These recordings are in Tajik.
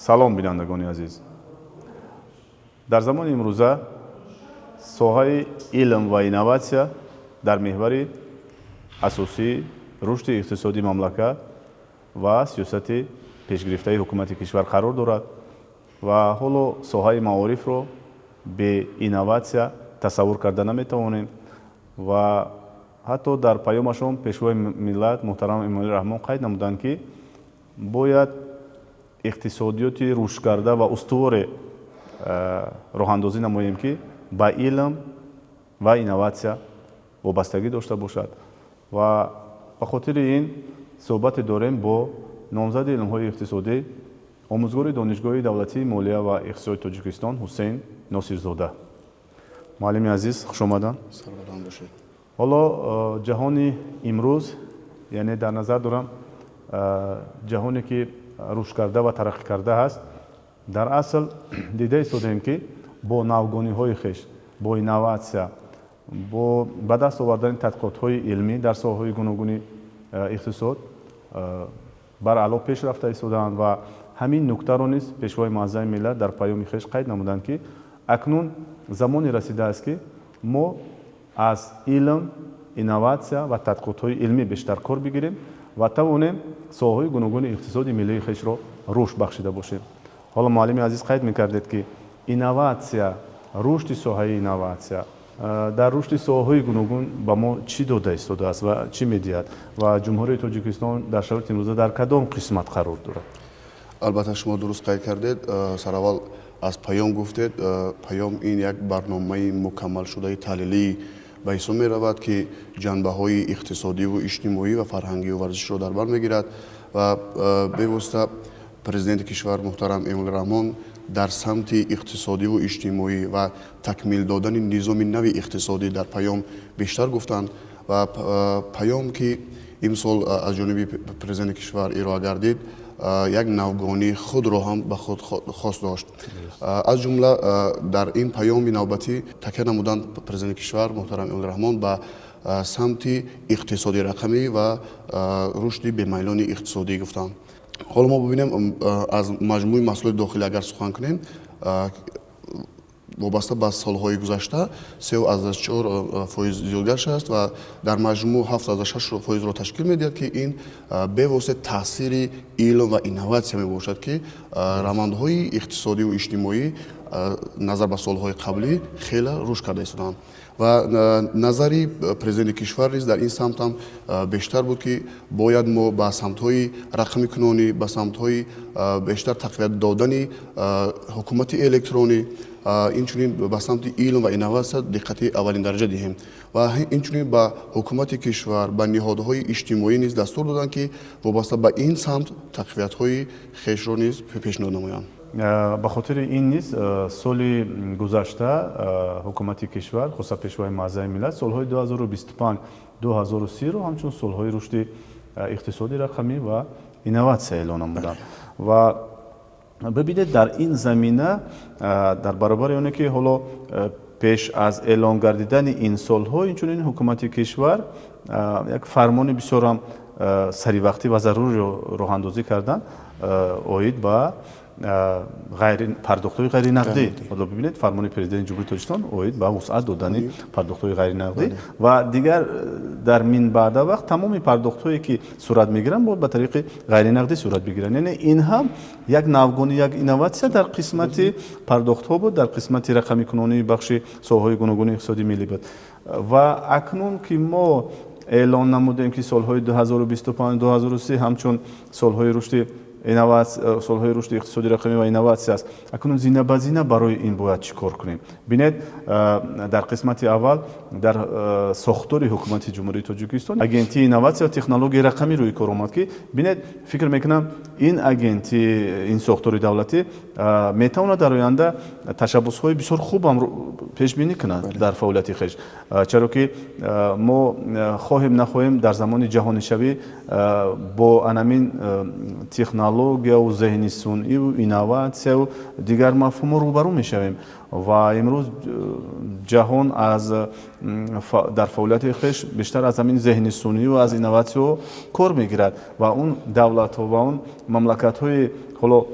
Салом, бинандагони азиз. Дар замони имрӯза соҳаи илм ва инноватсия дар меҳвари асосии рушди иқтисодии мамлакат ва сиёсати пешгирифтаи ҳукумати кишвар қарор дорад ва ҳоло соҳаи маорифро бе инноватсия тасаввур карда наметавонем. Ва ҳатто дар паёмашон Пешвои миллат муҳтарам Эмомалӣ Раҳмон қайд намуданд, ки бояд иқтисодиёти рушдкарда ва устуворе роҳандозӣ намоем, ки ба илм ва инноватсия вобастагӣ дошта бошад. Ва ба хотири ин суҳбате дорем бо номзади илмҳои иқтисодӣ, омӯзгори Донишгоҳи давлатии молия ва иқтисоди Тоҷикистон Ҳусейн Носирзода. Муаллими азиз, хушомаданд. Ҳоло ҷаҳони имрӯз, яъне дар назар дорам ҷаҳоне, ки рушд карда ва тараққӣ карда аст, дар асл дида истодаем, ки бо навгониҳои хеш, бо инноватсия, бо ба даст овардани тадқиқотҳои илмӣ дар соҳаҳои гуногуни иқтисод бараъло пеш рафта истодаанд. Ва ҳамин нуктаро низ Пешвои муаззами миллат дар паёми хеш қайд намуданд, ки акнун замоне расидааст, ки мо аз илм, инноватсия ва тадқиқотҳои илмӣ бештар кор бигирем ва тавонем соҳаҳои гуногуни иқтисоди миллии хешро рушд бахшида бошем. Ҳоло, муаллими азиз, қайд мекардед, ки инноватсия, рушди соҳаи инноватсия дар рушди соҳаҳои гуногун ба мо чӣ дода истодааст ва чӣ медиҳад ва Ҷумҳурии Тоҷикистон дар шароити имрӯза дар кадом қисмат қарор дорад? Албатта, шумо дуруст қайд кардед. Сараввал аз паём гуфтед. Паём ин як барномаи мукаммалшудаи таҳлилӣ ба ҳисоб меравад, ки ҷанбаҳои иқтисодиву иҷтимоӣ ва фарҳангию варзишро дар бар мегирад. Ва бевосита Президенти кишвар муҳтарам Эмомалӣ Раҳмон дар самти иқтисодиву иҷтимоӣ ва такмил додани низоми нави иқтисодӣ дар паём бештар гуфтанд. Ва паём, ки имсол аз ҷониби Президенти кишвар ироа гардид, як навгонии худро ҳам ба худ хос дошт. Аз ҷумла дар ин паёми навбатӣ такя намуданд Президенти кишвар муҳтарам Эмомалӣ Раҳмон ба самти иқтисоди рақамӣ ва рушди бемайлони иқтисодӣ гуфтанд. Ҳоло мо бибинем, аз маҷмӯи маҳсулоти дохилӣ агар сухан кунем, вобаста ба солҳои гузашта 3,4% зиёд гаштааст ва дар маҷмӯъ 7,6%-ро ташкил медиҳад, ки ин бевосита таъсири илм ва инноватсия мебошад, ки равандҳои иқтисодиву иҷтимоӣ назар ба солҳои қаблӣ хеле рушд карда истодаанд. Ва назари Президенти кишвар низ дар ин самт ҳам бештар буд, ки бояд мо ба самтҳои рақамикунонӣ, ба самтҳои бештар тақвият додани ҳукумати электронӣ, инчунин ба самти илм ва инноватсия диққати аввалин дараҷа диҳем. Ва инчунин ба ҳукумати кишвар, ба ниҳодҳои иҷтимоӣ низ дастур доданд, ки вобаста ба ин самт тақвиятҳои хешро низ пешниҳод намоянд. Ба хотири ин низ соли гузашта ҳукумати кишвар, хусусан Пешвои муаззами миллат, солҳои 2025 2030-ро ҳамчун солҳои рушди иқтисоди рақамӣ ва инноватсия эълон намуданд. Ва бибинед, дар ин замина, дар баробари оне ки ҳоло пеш аз эълон гардидани ин солҳо, инчунин ҳукумати кишвар як фармони бисёрам саривақтӣ ва заруриро роҳандозӣ карданд оид ба пардохтҳои ғайринақдӣ. Ҳоло бибинед, фармони Президенти Ҷумҳурии Тоҷикистон оид ба вусъат додани пардохтҳои ғайринақдӣ ва дигар дар минбаъда вақт тамоми пардохтҳое, ки сурат мегиранд, бояд ба тариқи ғайринақдӣ сурат бигиранд. Яъне ин ҳам як навгонӣ, як инноватсия дар қисмати пардохтҳо буд, дар қисмати рақамикунонии бахши соҳаҳои гуногуни иқтисоди миллӣ буд. Ва акнун ки мо эълон намудем, ки солҳои 2025 2030 ҳамчун солҳои рушди солҳои рушди иқтисоди рақамӣ ва инноватсия аст, акнун зина ба зина барои ин бояд чӣ кор кунем? Бинед, дар қисмати аввал дар сохтори ҳукумати Ҷумҳурии Тоҷикистон Агентии инноватсия ва технологияи рақамӣ рӯи кор омад, ки бинед, фикр мекунам, ин агентӣ, ин сохтори давлатӣ метавонад дар оянда ташаббусҳои бисёр хубам пешбинӣ кунад дар фаъолияти хеш, чаро ки мо хоҳем нахоҳем дар замони ҷаҳонишавӣ бо анамин технологияву зеҳни сунъиву инноватсияву дигар мафҳумҳо рӯбарӯ мешавем. Ва имрӯз ҷаҳон аз дар фаъолияти хеш бештар аз ҳамин зеҳни сунъӣ ва аз инноватсияҳо кор мегирад. Ва он давлатҳо ва он мамлакатҳои ҳоло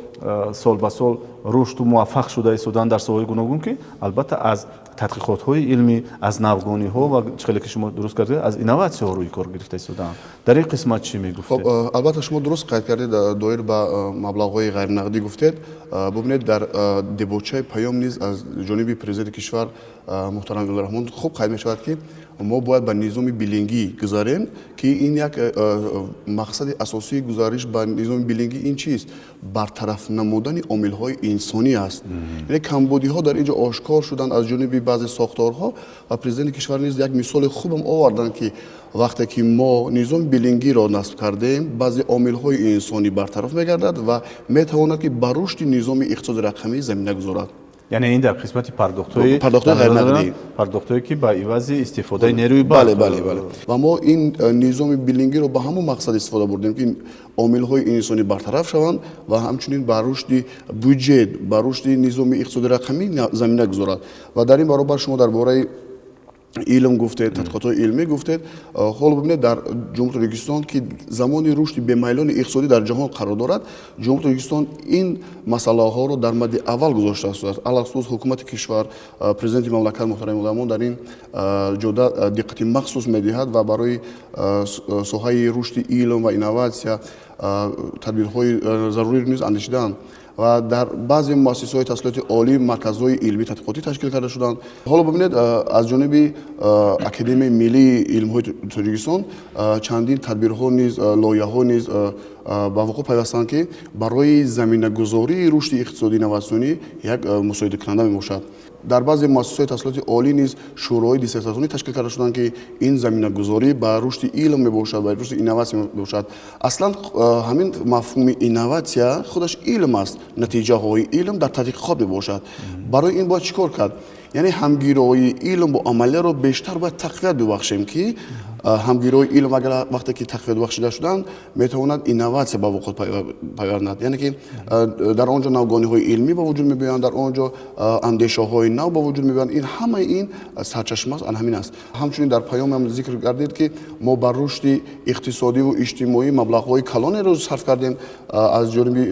сол ба сол рушду муваффақ шуда истодаанд дар соҳаҳои гуногун, ки албатта аз тадқиқотҳои илмӣ, аз навгониҳо ва чӣ хеле ки шумо дуруст кардед, аз инноватсияҳо рӯи кор гирифта истодаанд. Дар ин қисмат чӣ мегуфтед? Хоб, албатта шумо дуруст қайд кардед, доир ба маблағҳои ғайринақдӣ гуфтед. Бубинед, дар дебочаи паём низ аз ҷониби президенти кишвар муҳтарам Эмомалӣ Раҳмон хуб қайд мешавад, ки мо бояд ба низоми биллингӣ гузарем, ки ин як мақсади асосии гузариш ба низоми биллингӣ ин чист? Бартараф намудани омилҳои инсонӣ аст. Яъне камбудиҳо дар ин ҷо ошкор шуданд аз ҷониби баъзе сохторҳо ва президенти кишвар низ як мисоли хубам оварданд, ки вақте ки мо низоми биллингиро насб кардем, баъзе омилҳои инсонӣ бартараф мегардад ва метавонад, ки ба рушди низоми иқтисоди рақамӣ замина гузорад. Яъне ин дар қисмати пардохтҳои пардохтҳои ғайринақдӣ, пардохтҳое ки ба ивази истифодаи нерӯи барқ. Бале, бале, бале. Ва мо ин низоми биллингиро ба ҳамон мақсад истифода бурдем, ки омилҳои инсонӣ бартараф шаванд ва ҳамчунин ба рушди бюҷет, ба рушди низоми иқтисоди рақамӣ замина гузорад. Ва дар ин баробар шумо дар бораи илм гуфтед, тадқиқотҳои илмӣ гуфтед. Ҳоло бибинед, дар Ҷумҳурии Тоҷикистон, ки замони рушди бемайлони иқтисодӣ дар ҷаҳон қарор дорад, Ҷумҳурии Тоҷикистон ин масъалаҳоро дар мадди аввал гузоштааст. Алахусус ҳукумати кишвар, президенти мамлакат муҳтарам Эмомалӣ Раҳмон дар ин ҷода диққати махсус медиҳад ва барои соҳаи рушди илм ва инноватсия тадбирҳои заруриро низ андешидаанд. Ва дар баъзе муассисаҳои таҳсилоти олӣ марказҳои илмӣ тадқиқотӣ ташкил карда шуданд. Ҳоло бибинед, аз ҷониби Академияи миллии илмҳои Тоҷикистон чандин тадбирҳо низ, лоиҳаҳо низ ба вуқӯъ пайвастанд, ки барои заминагузории рушди иқтисодии инноватсионӣ як мусоидакунанда мебошад. Дар баъзе муассисаҳои таҳсилоти олӣ низ шӯроҳои диссертатсионӣ ташкил карда шуданд, ки ин заминагузорӣ ба рушди илм мебошад, ба рушди инноватсия мебошад. Аслан ҳамин мафҳуми инноватсия худаш илм аст, натиҷаҳои илм дар тадқиқот мебошад. Барои ин бояд чӣ кор кард? Яъне ҳамгироии илм бо амалияро бештар бояд тақвият бибахшем, ки ҳамгироии илм агар вақте ки тақвият бахшида шуданд, метавонад инноватсия ба вуқӯъ пайвандад. Яъне ки дар он ҷо навгониҳои илмӣ ба вуҷуд мебиёянд, дар он ҷо андешаҳои нав ба вуҷуд мебиёянд. Ин ҳамаи ин сарчашма аст, ҳамин аст. Ҳамчунин дар паёмам зикр гардид, ки мо ба рушди иқтисодиву иҷтимоӣ маблағҳои калонеро сарф кардем аз ҷониби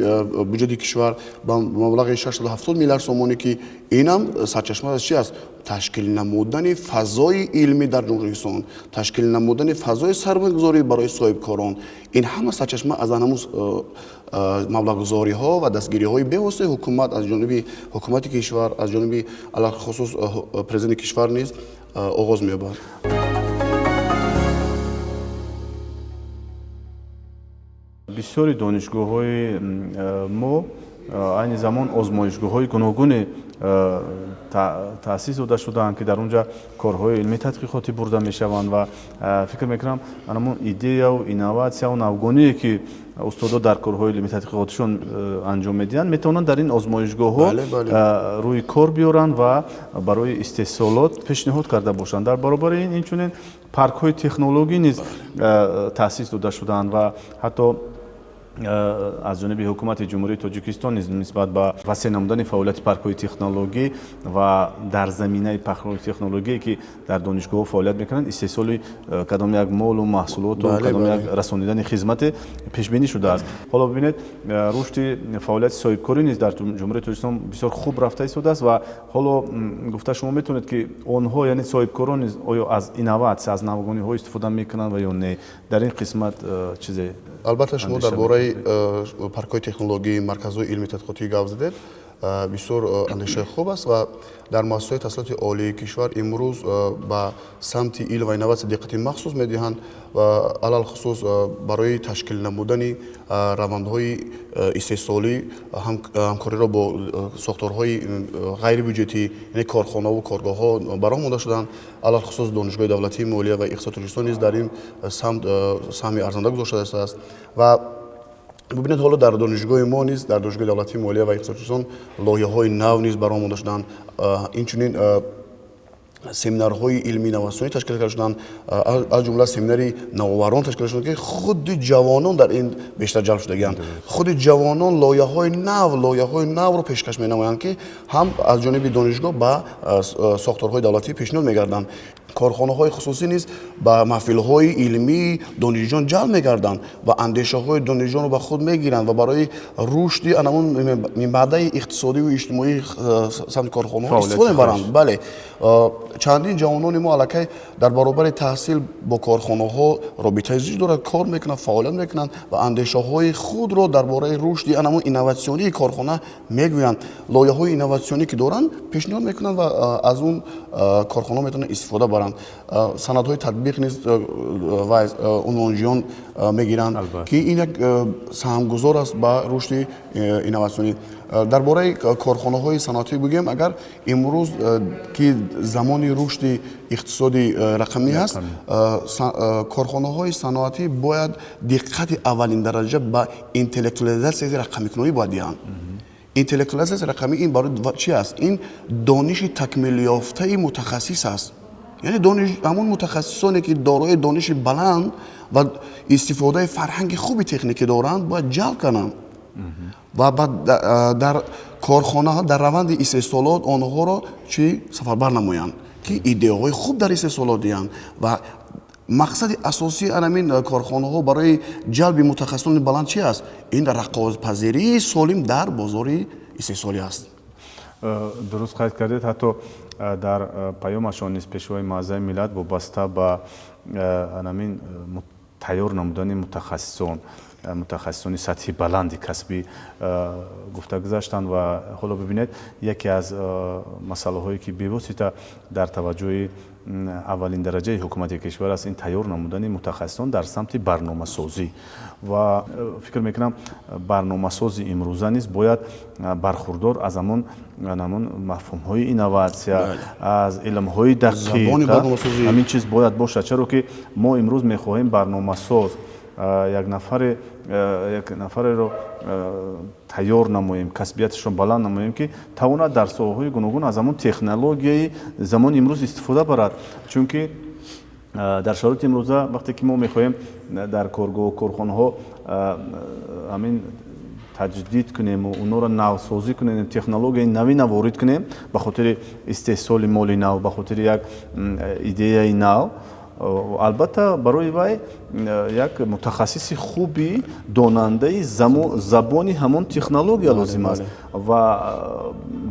бюҷети кишвар ба маблағи 670 миллиард сомонӣ, ки инам сарчашма аз чи аст? Ташкил намудани фазои илмӣ дар Ҷумҳурии Тоҷикистон, ташкил намудани фазои сармоягузорӣ барои соҳибкорон. Ин ҳама сарчашма аз ҳамун маблағгузориҳо ва дастгириҳои бевоситаи ҳукумат аз ҷониби ҳукумати кишвар, аз ҷониби алалхусус президенти кишвар низ оғоз меёбад. Бисёри донишгоҳҳои мо айни замон озмоишгоҳҳои гуногуне таъсис дода шудаанд, ки дар он ҷа корҳои илмӣ тадқиқотӣ бурда мешаванд ва фикр мекунам, ҳамон идеяу инноватсияу навгоние, ки устодо дар корҳои илмӣ тадқиқотишон анҷом медиҳанд, метавонанд дар ин озмоишгоҳҳо рӯи кор биёранд ва барои истеҳсолот пешниҳод карда бошанд. Дар баробари ин инчунин паркҳои технологӣ низ таъсис дода шудаанд ва ҳатто аз ҷониби ҳукумати Ҷумҳурии Тоҷикистон низ нисбат ба васеъ намудани фаъолияти паркҳои технологӣ ва дар заминаи паркҳои технологие, ки дар донишгоҳҳо фаъолият мекунанд, истеҳсоли кадом як молу маҳсулоту кадом як расонидани хизмате пешбинӣ шудааст. Ҳоло бибинед, рушди фаъолияти соҳибкорӣ низ дар Ҷумҳурии Тоҷикистон бисёр хуб рафта истодааст ва ҳоло гуфта шумо метавонед, ки онҳо, яъне соҳибкорон низ, оё аз инноватсия, аз навгониҳо истифода мекунанд ва ё не? Дар ин қисмат чизе Албатта, шумо дар бораи паркҳои технологӣ, марказҳои илми тадқиқотӣ гап задед. Бисёр андешаи хуб аст ва дар муассисаҳои таҳсилоти олии кишвар имрӯз ба самти илм ва инноватсия диққати махсус медиҳанд ва алалхусус барои ташкил намудани равандҳои истеҳсолӣ ҳамкориро бо сохторҳои ғайрибюҷетӣ, яъне корхонаву коргоҳҳо ба роҳ монда шуданд. Алалхусус Донишгоҳи давлатии молия ва иқтисоди Тоҷикистон низ дар ин самт саҳми арзанда гузошта шудааст. Ва бибинед, ҳоло дар донишгоҳи мо низ, дар Донишгоҳи давлатии молия ва иқтисоди Тоҷикистон, лоиҳаҳои нав низ ба роҳ монда шуданд. Инчунин семинарҳои илмии инноватсионӣ ташкил карда шуданд, аз ҷумла семинари навоварон ташкил шуданд, ки худи ҷавонон дар ин бештар ҷалб шудагианд. Худи ҷавонон лоиҳаҳои навро пешкаш менамоянд, ки ҳам аз ҷониби донишгоҳ ба сохторҳои давлатӣ пешниҳод мегарданд. Корхонаҳои хусусӣ низ ба маҳфилҳои илмии донишҷӯён ҷалб мегарданд ва андешаҳои донишҷӯёнро ба худ мегиранд ва барои рушди анамун минбаъдаи иқтисодиву иҷтимоии самти корхонаҳо истифода мебаранд. Бале, чандин ҷавонони мо аллакай дар баробари таҳсил бо корхонаҳо робитаи зич дорад, кор мекунанд, фаъолият мекунанд ва андешаҳои худро дар бораи рушди анамун инноватсионии корхона мегӯянд. Лоиҳаҳои инноватсионӣ ки доранд, пешниҳод мекунанд ва аз он корхонаҳо метавонанд истифода баранд. Санадҳои татбиқ низ ва унвонҷиён мегиранд, ки ин як саҳмгузор аст ба рушди инноватсионӣ. Дар бораи корхонаҳои саноатӣ бигӯем, агар имрӯз ки замони рушди иқтисоди рақамӣ аст, корхонаҳои саноатӣ бояд диққати аввалиндараҷа ба интеллектуализатсияи рақамикунонӣ бояд диҳанд. Интеллектуализатсияи рақамӣ ин барои чӣ аст? Ин дониши такмилёфтаи мутахассис аст. Яъне ҳамон мутахассисоне ки дорои дониши баланд ва истифодаи фарҳанги хуби техникӣ доранд, бояд ҷалб кунанд ва дар корхонаҳо, дар раванди истеҳсолот онҳоро чӣ сафарбар намоянд, ки идеяҳои хуб дар истеҳсолот диҳанд. Ва мақсади асосии анамин корхонаҳо барои ҷалби мутахассисони баланд чӣ аст? Ин рақобатпазирии солим дар бозори истеҳсолӣ аст. Дуруст қайд кардед. Ҳатто дар паёмашон низ Пешвои муаззами миллат вобаста ба анамин тайёр намудани мутахассисони сатҳи баланди касбӣ гуфта гузаштанд. Ва ҳоло бибинед, яке аз масъалаҳое ки бевосита дар таваҷҷӯҳи аввалин дараҷаи ҳукумати кишвар аст, ин тайёр намудани мутахассисон дар самти барномасозӣ. Ва фикр мекунам, барномасози имрӯза низ бояд бархурдор аз ҳамон мафҳумҳои инноватсия, аз илмҳои дақиқ, ҳамин чиз бояд бошад. Чаро ки мо имрӯз мехоҳем барномасоз як нафареро тайёр намоем, касбияташро баланд намоем, ки тавонад дар соҳаҳои гуногун аз ҳамон технологияи замони имрӯз истифода барад. Чунки дар шароити имрӯза вақте ки мо мехоҳем дар коргоҳу корхонаҳо ҳамин таҷдид кунем, онҳоро навсозӣ кунем, технологияи навина ворид кунем ба хотири истеҳсоли моли нав, ба хотири як идеяи нав, албатта барои вай як мутахассиси хуби донандаи забони ҳамон технология лозим аст. Ва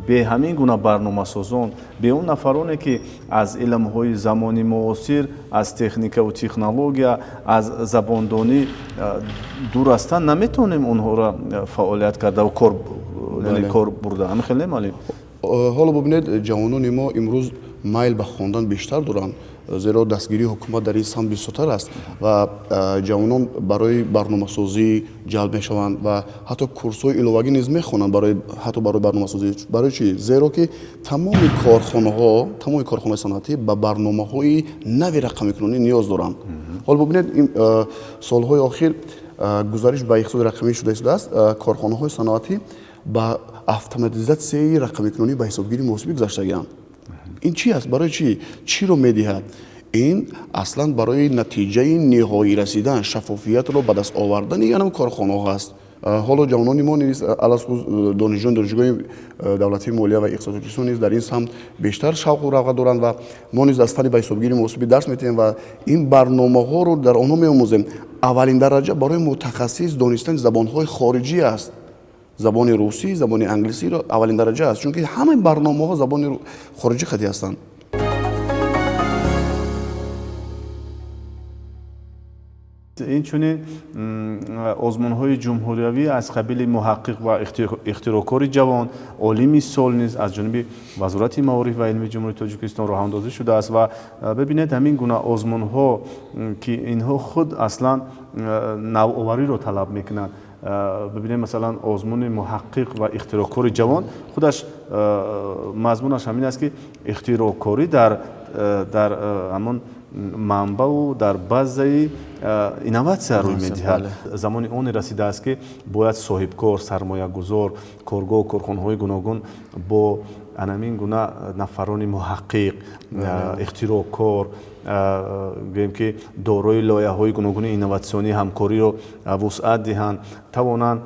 бе ҳамин гуна барномасозон, бе он нафароне ки аз илмҳои замони муосир, аз техникаву технология, аз забондонӣ дур ҳастанд, наметавонем онҳоро фаъолият карда кор бурда. Ҳамин хел не, муаллим? Ҳоло бубинед, ҷавонони мо имрӯз майл ба хондан бештар доранд, зеро дастгирии ҳукумат дар ин самт бисёртар аст ва ҷавонон барои барномасозӣ ҷалб мешаванд ва ҳатто курсҳои иловагӣ низ мехонанд ҳатто барои барномасозӣ. Барои чӣ? Зеро ки тамоми корхонаҳои саноатӣ ба барномаҳои нави рақамикунонӣ ниёз доранд. Ҳоло бубинед, солҳои охир гузариш ба иқтисоди рақамӣ шуда истодааст. Корхонаҳои саноатӣ ба автоматизатсияи рақамикунонӣ ба ҳисобгирии муҳосибӣ гузаштагианд. Ин чӣ аст? Барои чӣ? Чиро медиҳад? Ин аслан барои натиҷаи ниҳоӣ расидан, шаффофиятро ба даст овардани янам корхонаҳо аст. Ҳоло ҷавонони мо низ, алалхусус донишҷӯёни донишгоҳи давлатии молия ва иқтисоди Тоҷикистон низ дар ин самт бештар шавқу рағбат доранд ва мо низ аз фанни ба ҳисобгирии муҳосибӣ дарс медиҳем ва ин барномаҳоро дар онҳо меомӯзем. Аввалин дараҷа барои мутахассис донистани забонҳои хориҷӣ аст. Забони русӣ, забони англисиро аввалин дараҷа аст, чунки ҳамаи барномаҳо забони хориҷӣ хатӣ ҳастанд. Инчунин озмунҳои ҷумҳуриявӣ аз қабили муҳаққиқ ва ихтироъкори ҷавон, олими сол низ аз ҷониби Вазорати маориф ва илми Ҷумҳурии Тоҷикистон роҳандозӣ шудааст. Ва бибинед, ҳамин гуна озмунҳо, ки инҳо худ аслан навовариро талаб мекунанд. Бибинем, масалан, озмуни муҳаққиқ ва ихтироъкори ҷавон худаш мазмунаш ҳамин аст, ки ихтироъкорӣ дар ҳамон манбаъу дар базаи Инноватсия рӯй медиҳад. Замони оне расидааст, ки бояд соҳибкор, сармоягузор, коргоҳу корхонаҳои гуногун бо анамин гуна нафарони муҳаққиқ, ихтироъкор, гӯем ки дорои лоиҳаҳои гуногуни инноватсионӣ ҳамкориро вусъат диҳанд, тавонанд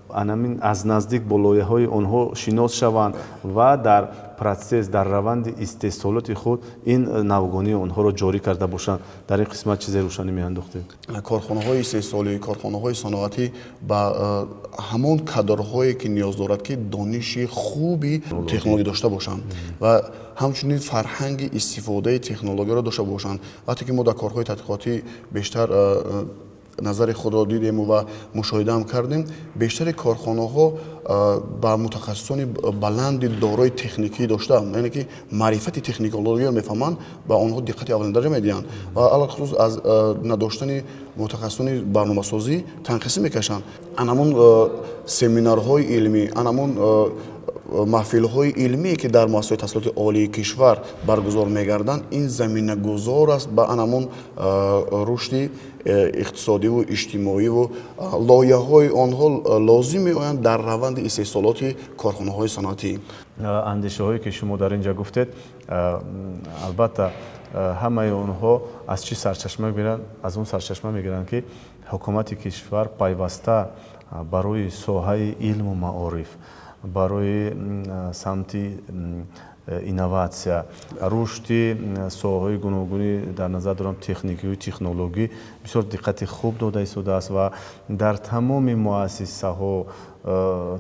анамин аз наздик бо лоиҳаҳои онҳо шинос шаванд ва дар процесс, дар раванди истеҳсолоти худ ин навгонии онҳоро ҷорӣ карда бошанд. Дар ин қисмат чизе рӯшанӣ меандохтед? Корхонаҳои истеҳсолӣ, корхонаҳои саноатӣ ба ҳамон кадрҳое ки ниёз дорад, ки дониши хуби технологӣ дошта бошанд ва ҳамчунин фарҳанги истифодаи технологияро дошта бошанд. Вақте ки мо дар корҳои тадқиқотӣ бештар назари худро дидему ва мушоҳидаам кардем, бештари корхонаҳо ба мутахассисони баланди дорои техникӣ дошта, яъне ки маърифати технологиро мефаҳманд, ба онҳо диққати аввалиндараҷа медиҳанд ва алалхусус аз надоштани мутахассисони барномасозӣ танқисӣ мекашанд. Анамон семинарҳои илмӣ, анамон маҳфилҳои илмие, ки дар муассисаҳои таҳсилоти олии кишвар баргузор мегарданд, ин заминагузор аст ба анамон рушди иқтисодиву иҷтимоиву лоиҳаҳои онҳо лозим меоянд дар раванди истеҳсолоти корхонаҳои саноатӣ. Андешаҳое, ки шумо дар ин ҷа гуфтед, албатта, ҳамаи онҳо аз чӣ сарчашма мегиранд? Аз он сарчашма мегиранд, ки ҳукумати кишвар пайваста барои соҳаи илму маориф, барои самти инноватсия, рушди соҳаҳои гуногунӣ, дар назар дорам техникию технологӣ, бисёр диққати хуб дода истодааст ва дар тамоми муассисаҳо,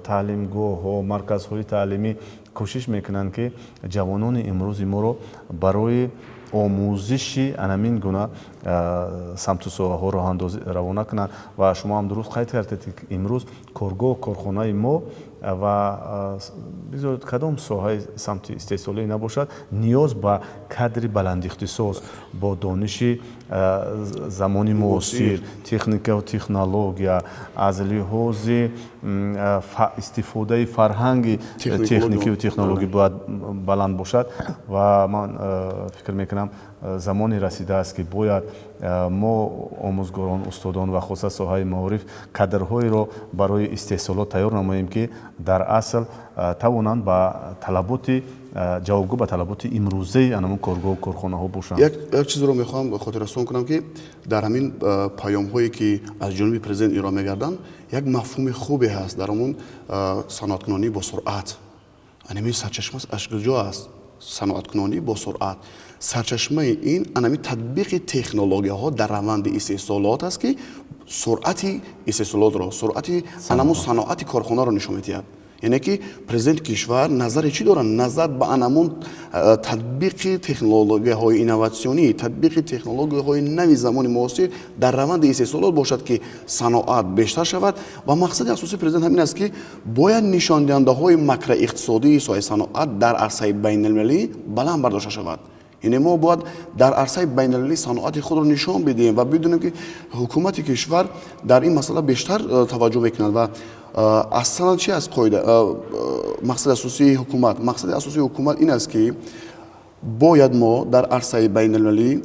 таълимгоҳҳо, марказҳои таълимӣ кӯшиш мекунанд, ки ҷавонони имрӯзи моро барои омӯзиши анамин гуна самту соҳаҳо роҳандозӣ равона кунанд. Ва шумо ҳам дуруст қайд кардед, ки имрӯз коргоҳ, корхонаи мо ва бизор кадом соҳаи самти истеҳсолӣ набошад, ниёз ба кадри баландихтисос бо дониши замони муосир, техникаву технология, аз лиҳози истифодаи фарҳанги техникиву технологӣ бояд баланд бошад. Ва ман фикр мекунам, замоне расидааст, ки бояд мо, омӯзгорон, устодон ва хоса соҳаи маориф, кадрҳоеро барои истеҳсолот тайёр намоем, ки дар асл тавонанд ба талаботи ҷавобгӯ ба талаботи имрӯзаи анамун коргоҳу корхонаҳо бошанд. Як чизро мехоҳам хотиррасон кунам, ки дар ҳамин паёмҳое, ки аз ҷониби президент ироа мегарданд, як мафҳуми хубе ҳаст дар ҳамон саноаткунонӣ бо суръат. Анамин сарчашма аз куҷо аст? Саноаткунонӣ бо суръат, сарчашмаи ин анами татбиқи технологияҳо дар раванди истеҳсолот аст, ки суръати истеҳсолотро, суръати анамун саноати корхонаро нишон медиҳад. Яъне ки президенти кишвар назари чӣ доранд? Назар ба анамун татбиқи технологияҳои инноватсионӣ, татбиқи технологияҳои нави замони муосир дар раванди истеҳсолот бошад, ки саноат бештар шавад. Ва мақсади асосии президент ҳамин аст, ки бояд нишондиҳандаҳои макроиқтисодии соҳаи саноат дар арсаи байналмилалӣ баланд бардошта шавад. Яъне мо бояд дар арсаи байналмилалӣ саноати худро нишон бидиҳем ва бидонем, ки ҳукумати кишвар дар ин масъала бештар таваҷҷӯҳ мекунад. Ва аслан чи аст қоида, мақсади асосии ҳукумат? Мақсади асосии ҳукумат ин аст, ки бояд мо дар арсаи байналмилалӣ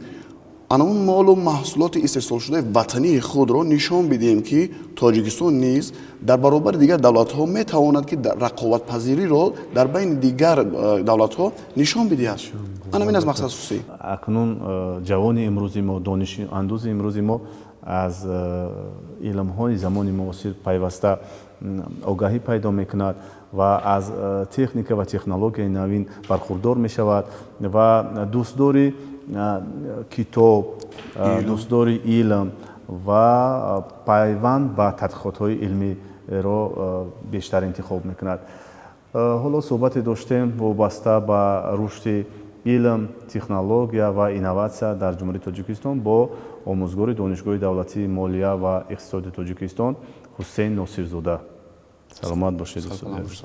ана он молу маҳсулоти истеҳсолшудаи ватании худро нишон бидиҳем, ки Тоҷикистон низ дар баробари дигар давлатҳо метавонад, ки рақобатпазириро дар байни дигар давлатҳо нишон бидиҳад. Анам ин аст мақсади асосӣ. Акнун ҷавони имрӯзи мо, донишандӯзи имрӯзи мо аз илмҳои замони муосир пайваста огаҳӣ пайдо мекунад ва аз техника ва технологияи навин бархурдор мешавад ва дӯстдори китоб, дӯстдори илм ва пайванд ба тадқиқотҳои илмиро бештар интихоб мекунад. Ҳоло суҳбате доштем вобаста ба рушди илм, технология ва инноватсия дар Ҷумҳурии Тоҷикистон бо омӯзгори Донишгоҳи давлатии молия ва иқтисоди Тоҷикистон Ҳусейн Носирзода. Саломат бошед, устоди азиз.